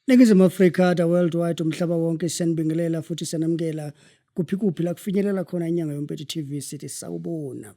Ningizimu Afrika, the worldwide, umhlaba wonke, siyanibingelela futhi siyanamukela kuphi kuphi la kufinyelela khona inyanga yompethu TV, sithi sawubona.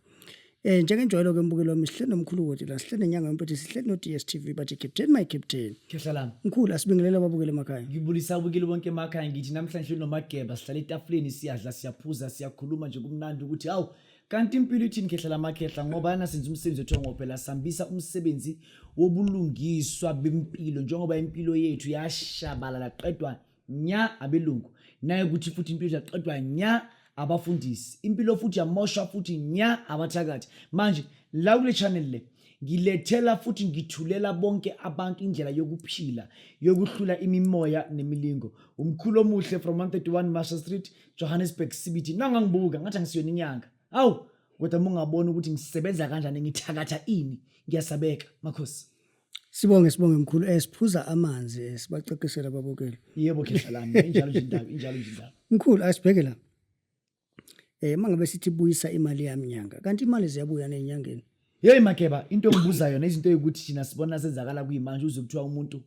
Njengenjwayelo ke mbukelo wami, sihleli nomkhulu wethu la, sihleli nenyanga yompethu, sihleli no DStv, bathi captain my captain. Khehla lami. Mkhulu, asibingelela ababukeli emakhaya. Ngibulisa abukeli bonke emakhaya, ngithi namhlanje noMageba sihlala etafuleni, siyadla, siyaphuza, siyakhuluma nje kumnandi ukuthi hawu, kanti impilo ithini khehla lamakhehla, ngoba yana senza umsebenzi wethu ngophela sihambisa umsebenzi wobulungiswa bempilo njengoba impilo yethu yashabalala qedwa nya abelungu, naye ukuthi futhi impilo yaqedwa nya abafundisi, impilo futhi yamoshwa futhi nya abathakathi. Manje la kule channel le ngilethela futhi ngithulela bonke abantu indlela yokuphila, yokuhlula imimoya nemilingo. Umkhulu omuhle from 131 Marshall Street, Johannesburg CBD. Nangangibuka ngathi angisiyona inyanga, hawu, kodwa uma ungabona ukuthi ngisebenza kanjani, ngithakatha ini, ngiyasabeka makhosi. Sibonge, sibonge mkhulu. Siphuza amanzi, sibacacisela ababukeli. Yebo khehla lami, injalo nje indaba, injalo nje indaba. Mkhulu, asibheke la. Mangabe sithi buyisa imali yami nyanga, kanti imali ziyabuya nenyangeni? Hey Mageba, into engibuza yona izinto eyikuthi thina sibona senzakala kuyimanje, uze kuthiwa umuntu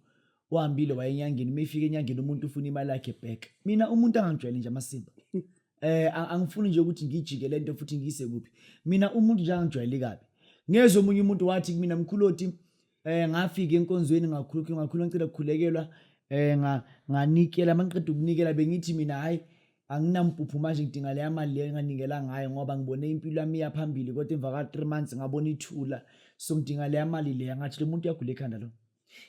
uhambile waye enyangeni, uma efika enyangeni umuntu ufuna imali yakhe back. Mina umuntu angangijwayele nje amasimba. Angifuni nje ukuthi ngijike lento futhi ngiyise kuphi. Mina umuntu nje angijwayele kabi. Ngezwe omunye umuntu wathi kumina, mkhuloti, ngafika enkonzweni, ngakhuluma ngakhuluma, ngicela ukukhulekelwa, nganikela, mangiqeda ukunikela bengithi mina hayi, anginampuphu manje, ngidinga leya mali leyo enganikela ngayo ngoba ngibone impilo yami iya phambili, kodwa emva ka 3 months ngabona ithula, so ngidinga leya mali leya. Ngathi lo muntu uyagula ekhanda lo.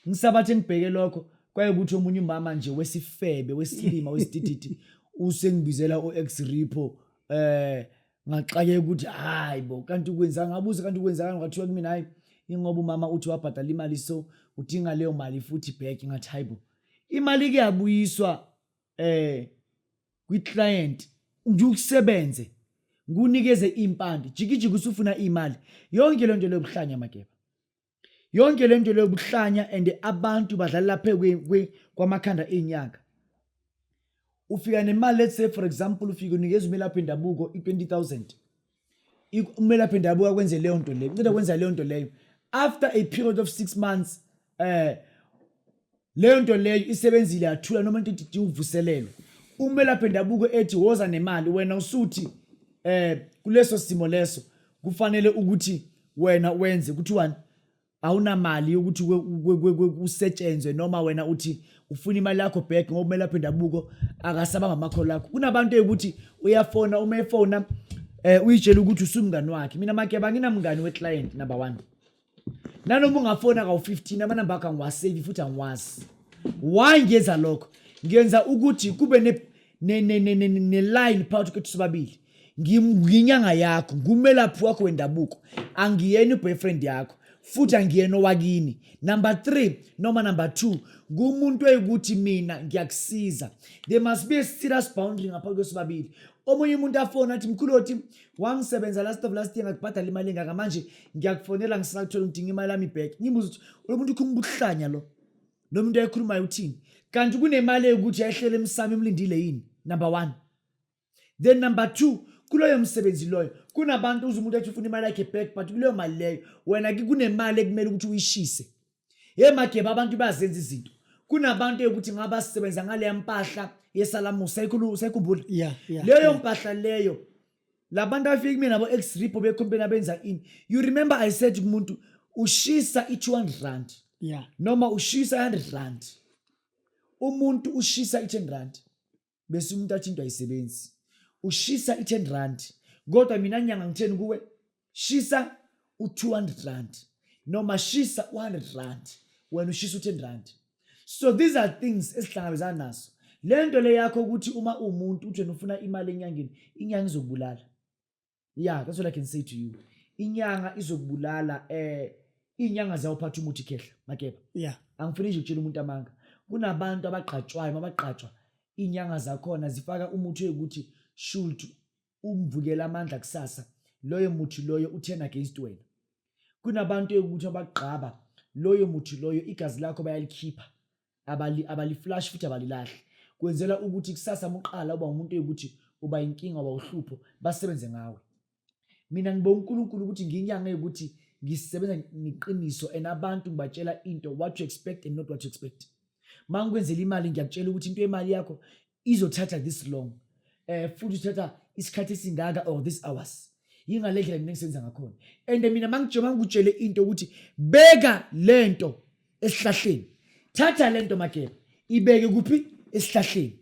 Ngisabathe ngibheke lokho, kwaye ukuthi omunye umama nje wesifebe, wesilima, wesidididi usengibizela o-ex repo. Ngaxakeka ukuthi hayi bo, kanti ukwenza, ngabuza kanti ukwenzakani, kwathiwa kumina hayi, ingoba umama uthi wabhadala imali, so udinga leyo mali futhi back. Ngathi hayi bo, imali kuyabuyiswa kwi-client nje ukusebenze ngunikeze impande jikijiki usufuna imali yonke lento leyo buhlanya Mageba, yonke lento leyo buhlanya. And abantu badlala lapha kwamakhanda ezinyanga. Ufika nemali, let's say for example, ufika unikeza umelaphi wendabuko i-20,000, umelaphi wendabuko akwenze leyo nto leyo, uceda kwenza leyo nto leyo, after a period of 6 months leyo nto leyo isebenzile, yathula, noma into idinga ukuvuselelwa, umelaphi wendabuko ethi woza nemali, wena usuthi kuleso simo leso kufanele ukuthi wena wenze kuthiwani, awunamali yokuthi kusetshenzwe, noma wena uthi ufuna imali yakho back ngoba umelaphi wendabuko akasabamba amakholo akho. Kunabantu ukuthi uyafona, uma efona uyitshela ukuthi usumngani wakhe. Mina Makeba nginamngani we-client number 1, nanoma ungafona kawu-15, amanamba akho angiwasevi futhi angiwazi. Why ngiyenza lokho? Ngiyenza ukuthi kube ne-line phakathi kwethu sobabili. Nginyanga yakho, ngumelaphi wakho wendabuko, angiyena i-boyfriend yakho futhi angiyena owakini. Number 3 noma number 2, ngumuntu eyikuthi mina ngiyakusiza. There must be a serious boundary ngaphambi kwesibabili. Omunye umuntu afona athi, mkhuloti, wangisebenza last of last year, ngakubhadala imali engaka, manje ngiyakufonela ngisakuthola, ngidinga imali yami back. Ngimbuza ukuthi lo muntu ukhuluma ubuhlanya, lo muntu ayikhulumayo uthini? Kanti kunemali eyukuthi ayihlele emsamo emlindile yini? Number 1. Then number 2, kuloyo msebenzi loyo kunabantu uze umuntu athi ufuna imali yakhe back, but kuleyo mali leyo wena kunemali ekumele ukuthi uyishise. Hey Mageba, abantu bayazenza izinto. Kunabantu ukuthi ngaba sisebenza ngale mpahla yesalamusa, sayikhumbula Yeah. leyo mpahla leyo, labantu abafika kumina nabo ex repo becompany abenza ini. You remember I said kumuntu ushisa i-200 rand noma ushisa 100 rand, umuntu ushisa i-10 rand, bese umuntu athi into ayisebenzi. Ushisa i-10 rand, kodwa mina nyanga ngitheni kuwe? Shisa u-200 rand noma shisa u-100 rand, wena ushisa u-10 rand. So these are things esihlangabezana nazo. Le nto le yakho ukuthi uma uwumuntu uthi wena ufuna imali enyangeni, inyanga izokubulala. Yeah, that's what I can say to you, inyanga izokubulala. Inyanga ziyawuphatha umuthi, khehla Makeba. Angifuni nje ukutshela umuntu amanga. Kunabantu abagqatshwayo, mabagqatshwa inyanga zakhona zifaka umuthi ukuthi should umvukela amandla kusasa, loyo muthi loyo u-turn against wena. Kunabantu ekuthi abagqaba loyo muthi loyo, igazi lakho bayalikhipha, abali abaliflash futhi abalilahli, kwenzela ukuthi kusasa muqala uba umuntu ukuthi uba inkinga, uba uhlupho, basebenze ngawe. Mina ngibonga uNkulunkulu ukuthi ngiyinyanga yokuthi ngisebenza ngeqiniso, and abantu ngibatshela into, what to expect and not what to expect. Uma ngikwenzela imali, ngiyakutshela ukuthi into yemali yakho izothatha this long, futhi uthatha isikhathi esingaka or this hours. Yingale ndlela mina engisebenza ngakhona. And mina mangikutshele into ukuthi beka lento esihlahleni, thatha lento Mageba, ibeke kuphi? Esihlahleni.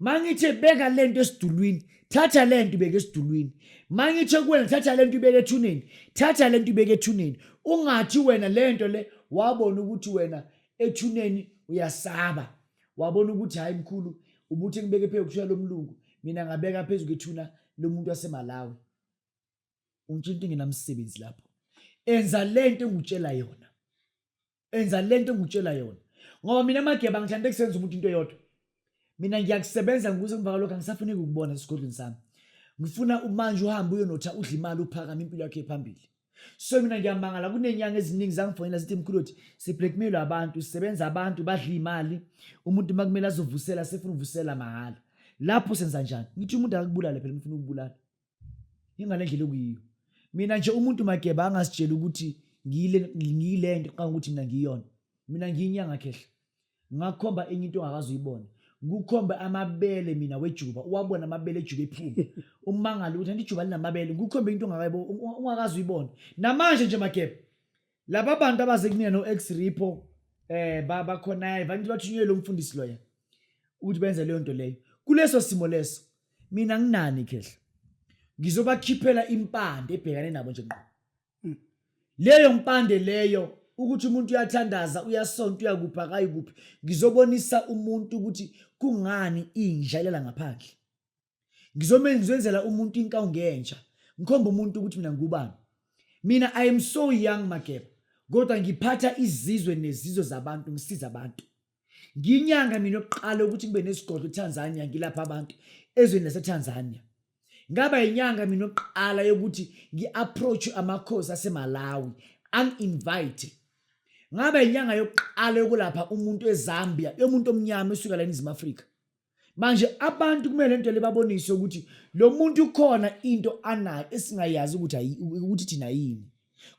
Mangithe beka lento esidulwini, thatha lento ibeke esidulwini. Mangithe kuwena thatha lento ibeke ethuneni, thatha lento ibeke ethuneni. Ungathi wena lento le wabona ukuthi wena ethuneni uyasaba, wabona ukuthi hayi mkhulu, ubuthi ngibeke phezu kwethuna lomlungu, mina ngabeka phezu kwethuna lomuntu waseMalawi. Ungitshela into engenamsebenzi lapho. Enza lento engikutshela yona, enza lento engikutshela yona, ngoba mina Mageba ngithanda kusenza umuntu into eyodwa. Mina ngiyakusebenza ngikuze emva kwalokho angisafuni ukukubona esigodlweni sami. Ngifuna manje uhambe uyonotha, udle imali, uphakame, impilo yakho ephambili. So mina ngiyamangala, kunenyanga eziningi zangifonela zithi, mkhulu, si-blackmail abantu, sisebenza abantu badla imali, umuntu uma kumele azovusela sefuna uvusela mahhala, lapho senza njani? Ngithi umuntu akakubulale phela, ngifuna ukubulala ingale ndlela okuyiyo. Mina nje umuntu Mageba angasitsheli ukuthi ngiyile ngiyile nto xa ukuthi mina ngiyona. Mina ngiyinyanga khehla, ngakhomba enye into ongakaze uyibone, ngikukhombe amabele mina wejuba, uwabona amabele ejuba ephuma, umangale ukuthi anti ijuba linamabele. Ngikukhombe into ongakaze uyibone. Namanje nje Mageba, laba bantu abaze kumina no-ex repo bakhona vanti bathunyelwe lo mfundisi loya ukuthi benze leyo nto leyo. Kuleso simo leso mina nginani khehla, ngizobakhiphela impande ebhekane nabo nje ngqo. Leyo mpande leyo ukuthi umuntu uyathandaza, uyasonta, uyakuphi, akayi kuphi, ngizobonisa umuntu ukuthi kungani inja ilala ngaphandle. Ngizomenzela umuntu inkawu ngenja, ngikhomba umuntu ukuthi mina ngubani. Mina I am so young Mageba, kodwa ngiphatha izizwe nezizwe zabantu, ngisiza abantu. Ngiyinyanga mina yokuqala ukuthi ngibe nesigodlo eTanzania, ngilapha abantu ezweni laseTanzania. Ngaba inyanga mina yokuqala yokuthi ngi-approach amakhosi aseMalawi, angi-invite. Ngaba inyanga yokuqala yokulapha umuntu eZambia, yomuntu omnyama esuka la eNingizimu Afrika. Manje abantu kumele lento lebabonise ukuthi lo muntu ukhona into anayo esingayazi ukuthi ukuthi thina yini.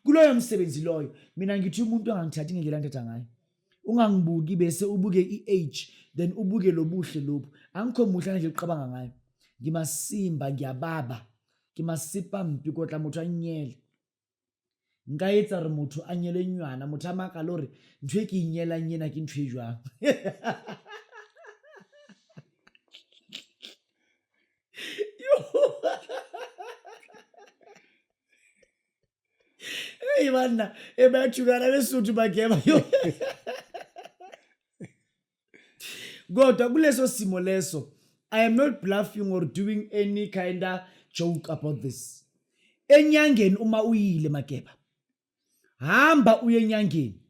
Kuloyo msebenzi loyo mina ngithi umuntu angangithathi ngendlela angithatha ngayo. Ungangibuki bese ubuke i-age, then ubuke lobuhle lobu. Angikho muhle ngendlela uqabanga ngayo. Ngimasimba, ngiyababa. Ngimasipa mpi kotla motho a nyele. Nka etsa re motho a nyele nywana, motho a makale hore ntho e ke e nyelang ena ke ntho e jwang. Hey banna, e bayathukana beSuthu Mageba yo. Kodwa kuleso simo leso, I am not bluffing or doing any kind of joke about this. Enyangeni uma uyile Mageba, hamba uye enyangeni.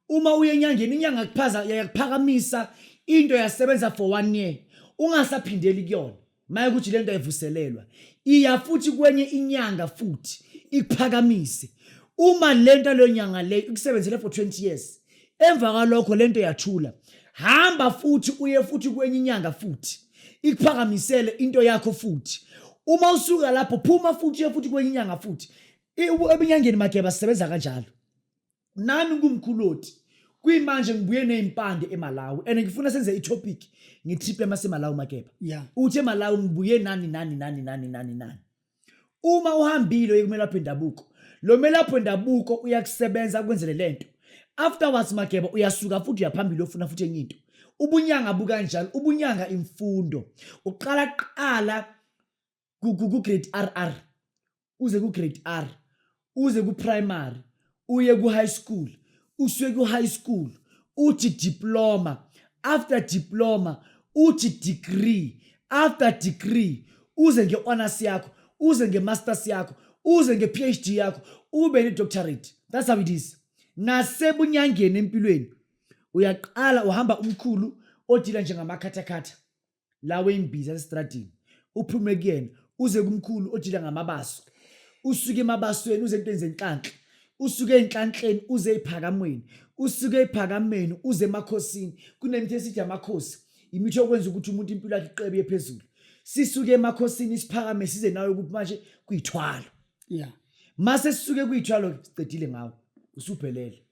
Uma uye enyangeni, inyanga kuphaza yakuphakamisa into yasebenza for 1 year, ungasaphindeli kuyona. Maye ukuthi lento ayivuselelwa, iya futhi kwenye inyanga futhi ikuphakamise. Uma lento leyo nyanga leyo ikusebenzele for 20 years, emva kwalokho lento yathula, hamba futhi uye futhi kwenye inyanga futhi ikuphakamisele into yakho futhi. Uma usuka lapho phuma futhi uye futhi kwenye inyanga futhi. Ebunyangeni Mageba sisebenza kanjalo. Nami ngumkhuloti kuyimanje ngibuye nezimpande eMalawi, and ngifuna senze i-topic nge-trip yamaseMalawi Mageba. Uthi eMalawi ngibuye nani nani nani nani nani nani. Uma uhambile uye kumelaphi wendabuko, lo melaphi wendabuko uyakusebenza akwenzele lento. Afterwards Mageba uyasuka futhi uyaphambili uyofuna futhi enye into. Ubunyanga bukanjalo, ubunyanga imfundo. Uqala qala ku grade RR, uze ku grade R, uze ku primary, uye ku high school, usuke ku high school uthi diploma, after diploma uthi degree, after degree uze nge honors yakho, uze nge masters yakho, uze nge PhD yakho, ube ne doctorate. That's how it is. Nasebunyangeni empilweni uyaqala uhamba umkhulu odila njengamakhathakhatha lawo imbiza esitradini, uphume kuyena uze kumkhulu odila ngamabaso, usuke emabasweni uze entweni zenhlanhla, Usuke enhlanhleni uze ephakamweni, usuke ephakameni uze emakhosini. Kunemithi esithi amakhosi, imithi yokwenza ukuthi umuntu impilo yakhe iqebe iye phezulu. Sisuke emakhosini siphakame size nawe ukuthi manje kuyithwalo. Mase sisuke kuyithwalo sicedile ngawo, usuphelele.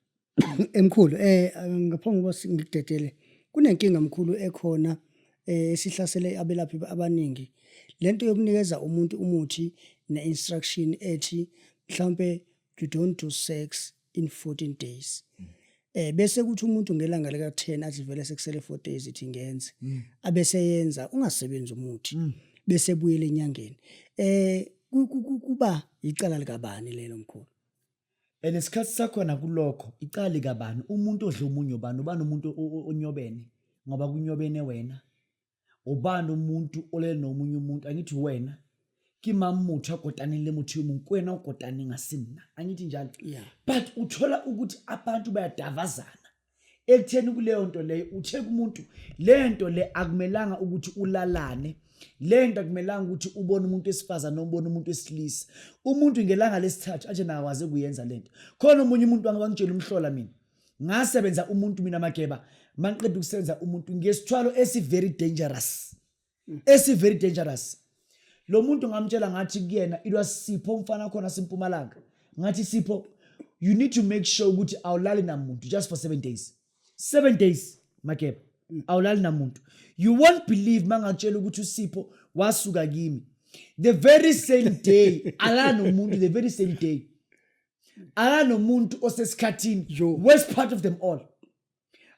Emkhulu ngaphambi kokuba ngikudedele kunenkinga mkhulu ekhona esihlasele abelaphi abaningi lento yokunikeza umuntu umuthi ne-instruction ethi mhlawumbe you don't do sex in 14 days. Bese kuthi umuntu ngelanga lika 10 athi vele sekusele 4 days ithi ngenze. Abese yenza ungasebenzi umuthi. Bese buyele enyangeni. Kuba icala likabani lelo mkhulu? And isikhathi sakhona kulokho icala likabani umuntu odla omunye ubani ubani umuntu onyobene ngoba kunyobene wena ubani umuntu olele nomunye umuntu angithi wena ke mang motho a kotaneng le motho yo mongwe ke wena o kotaneng a se nna angithi njalo but uthola ukuthi abantu bayadavazana ekutheni kuleyo nto leyo uthe kumuntu le nto le akumelanga ukuthi ulalane le nto akumelanga ukuthi ubone umuntu wesifazane ubone umuntu wesilisa umuntu ngelanga lesithathu aje nakwazi ukuyenza lento khona omunye umuntu wangitshela umhlola mina ngasebenza umuntu mina mageba mangiqeda ukusenza umuntu ngesithwalo esi very dangerous esi very dangerous lo muntu ngamtshela ngathi kuyena it was Sipho umfana khona sempumalanga ngathi Sipho you need to make sure ukuthi awulali namuntu just for 7 days 7 days mageba awulali namuntu you won't believe mangakutshela ukuthi uSipho wasuka kimi the very same day alala nomuntu the very same day alala nomuntu osesikhathini worst part of them all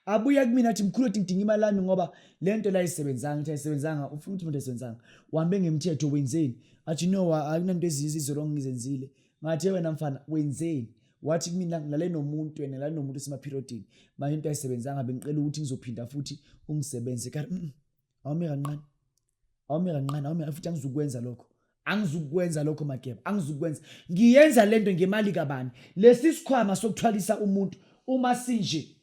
abuya kumina athi mkhulu ethi ngidinga imali yami ngoba le nto la ayisebenzanga ngithi ayisebenzanga ufuna ukuthi umuntu ayisebenzanga uhambe ngemthetho wenzeni athi no akunanto ezizo ngizenzile ngathi wena mfana wenzeni wathi kumina ngilale nomuntu wena ngilale nomuntu osemaphirodini manje into ayisebenzanga bengicela ukuthi ngizophinda futhi ungisebenze kanti awume kancane awume kancane awume futhi angizukwenza lokho angizukwenza lokho mageba angizukwenza ngiyenza lento ngemali kabani lesi sikhwama sokuthwalisa umuntu uma sinje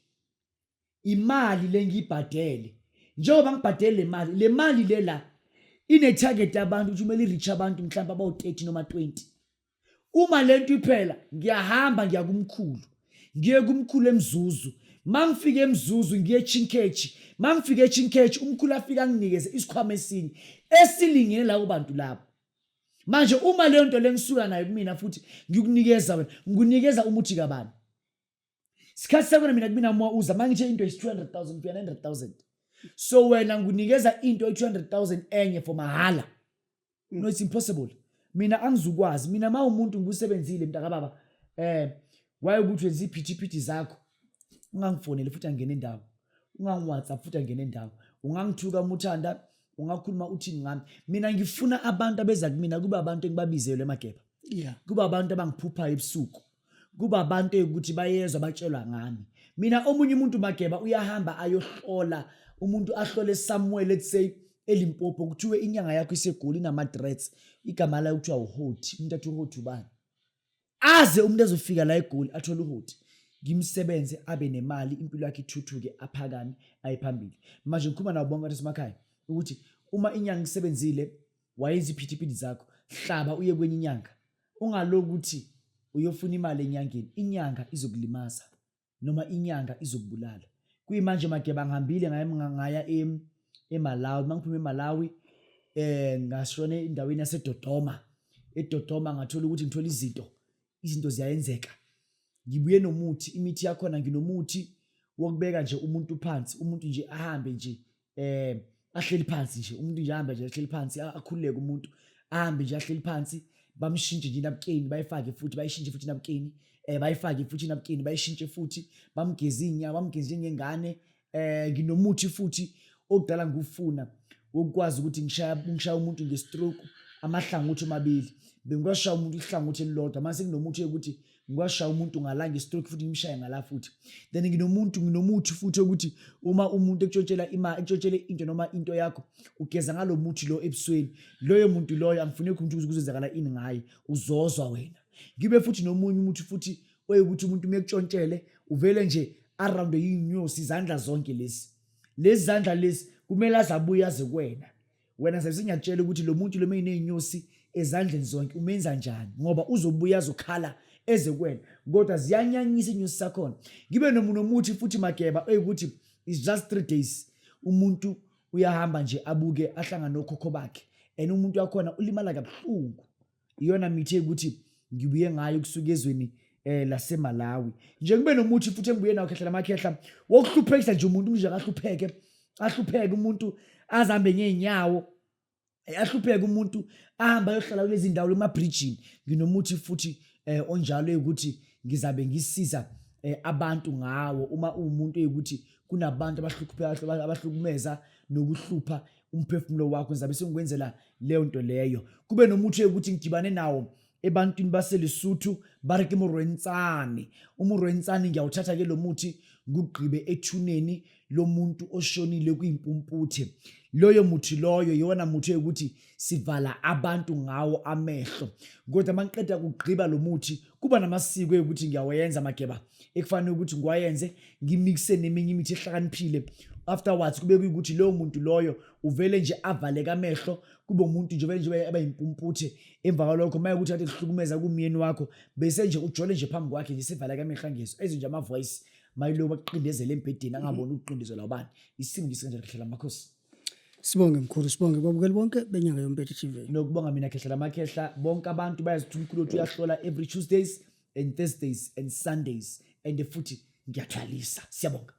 imali lengiyibhadele njengoba ngibhadele le mali le mali le la ine target yabantu ukuthi kumele i-reach abantu mhlawumbe abawu-30 noma 20 Uma lento iphela ngiyahamba ngiya kumkhulu. Ngiye kumkhulu eMzuzu. Mangifika eMzuzu ngiye eChinketshi. Mangifika eChinketshi umkhulu afika anginikeze isikhwama esinye esilingene labo bantu labo. Manje uma leyo nto lengisuka nayo kumina futhi ngikunikeza wena, ngikunikeza umuthi kabani? Sikhathi sakona mina kumina uma uza mangithe into is 200,000 ngifika 900,000. So wena ngikunikeza into e 200,000 enye for mahala. No, it's impossible. Mina angizukwazi. Mina ma umuntu ngikusebenzile mntakababa waye ukuthi wenza iphithiphithi zakho. Ungangifoneli futhi angene indawo. Ungangi-WhatsApp futhi angene indawo. Ungangithuka uma uthanda, ungakhuluma uthini ngami. Mina ngifuna abantu abeza kumina kube abantu engibabizelwe emageba. Kuba abantu abangiphuphayo ebusuku. Kuba abantu ukuthi bayezwa batshelwa ngami. Mina omunye umuntu mageba uyahamba ayohlola umuntu ahlole somewhere let's say eLimpopo kuthiwe inyanga yakho iseGoli inama-dreads igama layo kuthiwa uHoti umuntu athi uHoti ubani aze umuntu ezofika la eGoli athole uHoti ngimsebenze abe nemali impilo yakhe ithuthuke aphakame aye phambili manje ngikhuluma nabo bonke abantu asemakhaya ukuthi uma inyanga isebenzile wayenza iphithiphithi zakho hlaba uye kwenye inyanga ungaloku ukuthi uyofuna imali enyangeni inyanga izokulimaza noma inyanga izokubulala kuyimanje mageba ngihambile ngaya ngaya eMalawi mangiphuma eMalawi ngashona endaweni yaseDodoma eDodoma ngathola ukuthi ngithola izinto izinto ziyayenzeka ngibuye nomuthi imithi yakhona nginomuthi wokubeka nje umuntu phansi umuntu nje ahambe nje ahleli phansi nje umuntu nje ahambe nje ahleli phansi akhululeke umuntu ahambe nje ahleli phansi bamshintshe nje inabukeni bayifake futhi bayishintshe futhi inabukeni bayifake futhi inabukeni bayishintshe futhi bamgeze inyawo bamgeze njengengane nginomuthi futhi okudala ngufuna wokwazi ukuthi ngishaya ngishaya umuntu ngestroke amahlangothi omabili bengikwashaya umuntu ihlangothi elilodwa mase kunomuthi ukuthi ngiwashaya umuntu ngala ngestroke futhi ngimshaye ngala futhi then nginomuntu nginomuthi futhi ukuthi uma umuntu ekutshontshela imali ekutshontshele into noma into yakho ugeza ngalo muthi lo ebusweni loyo muntu loyo angifuneki umuntu kuzenzakala ini ngaye uzozwa wena ngibe futhi nomunye umuthi futhi oyikuthi umuntu uma ekutshontshele uvele nje around yinyosi izandla zonke lezi lezi zandla lezi kumele azabuye aze kuwena wena sabe sengiyakutshela ukuthi lo muntu lo meyiney'nyosi ezandleni zonke umenza njani ngoba uzobuya azokhala eze kuwena, kodwa ziyanyanyisa inyosi sakhona. Ngibe nomuthi futhi Mageba eyukuthi is just 3 days, umuntu uyahamba nje abuke ahlangane nokhokho bakhe, and umuntu wakhona ulimala kabuhlungu. Iyona mithi ukuthi ngibuye ngayo kusuka ezweni laseMalawi. Nje ngibe nomuthi futhi engibuye nawo, khehla lamakhehla, wokuhluphekisa nje umuntu nje akahlupheke, ahlupheke umuntu azihambe ngeenyawo, ahlupheke umuntu ahamba ayohlala kulezi ndawo emabridgini. Nginomuthi futhi onjalo ukuthi ngizabe ngisiza abantu ngawo uma uwumuntu eyukuthi kunabantu abahlukumeza, abahlukumeza nokuhlupha umphefumulo wakho, ngizabe sengikwenzela leyo nto leyo. Kube nomuthi ukuthi ngidibane nawo ebantwini baseLesotho, ba re ke morwentsane. Umorwentsane ngiyawuthatha ke lo muthi ngugqibe ethuneni lomuntu oshonile kuyimpumputhe. Loyo muthi loyo yiwona muthi ukuthi sivala abantu ngawo amehlo, kodwa mangiqeda kugqiba lo muthi kuba namasiko ukuthi ngiyawenza, Mageba, ekufanele ukuthi ngiwayenze, ngimikise neminye imithi ehlakaniphile. Afterwards kube kuyikuthi loyo muntu loyo uvele nje avaleke amehlo, kube umuntu nje vele nje eba yimpumputhe. Emva kwalokho maye ukuthi kade kuhlukumeza kumyeni wakho, bese nje ujole nje phambi kwakhe nje sevaleke amehlo, angezwa eze nje ama-voice mayilo baqindezele embhedeni, angaboni ukuqindezelwa ubani. Isimo nje sinjalo, khehla lamakhosi. Sibonge mkhulu, sibonge babukeli bonke benyanga yompethu TV. Nokubonga mina, khehla lamakhehla. Bonke abantu bayazi ukuthi umkhulu wethu uyahlola every Tuesdays and Thursdays and Sundays, and futhi ngiyathwalisa. Siyabonga.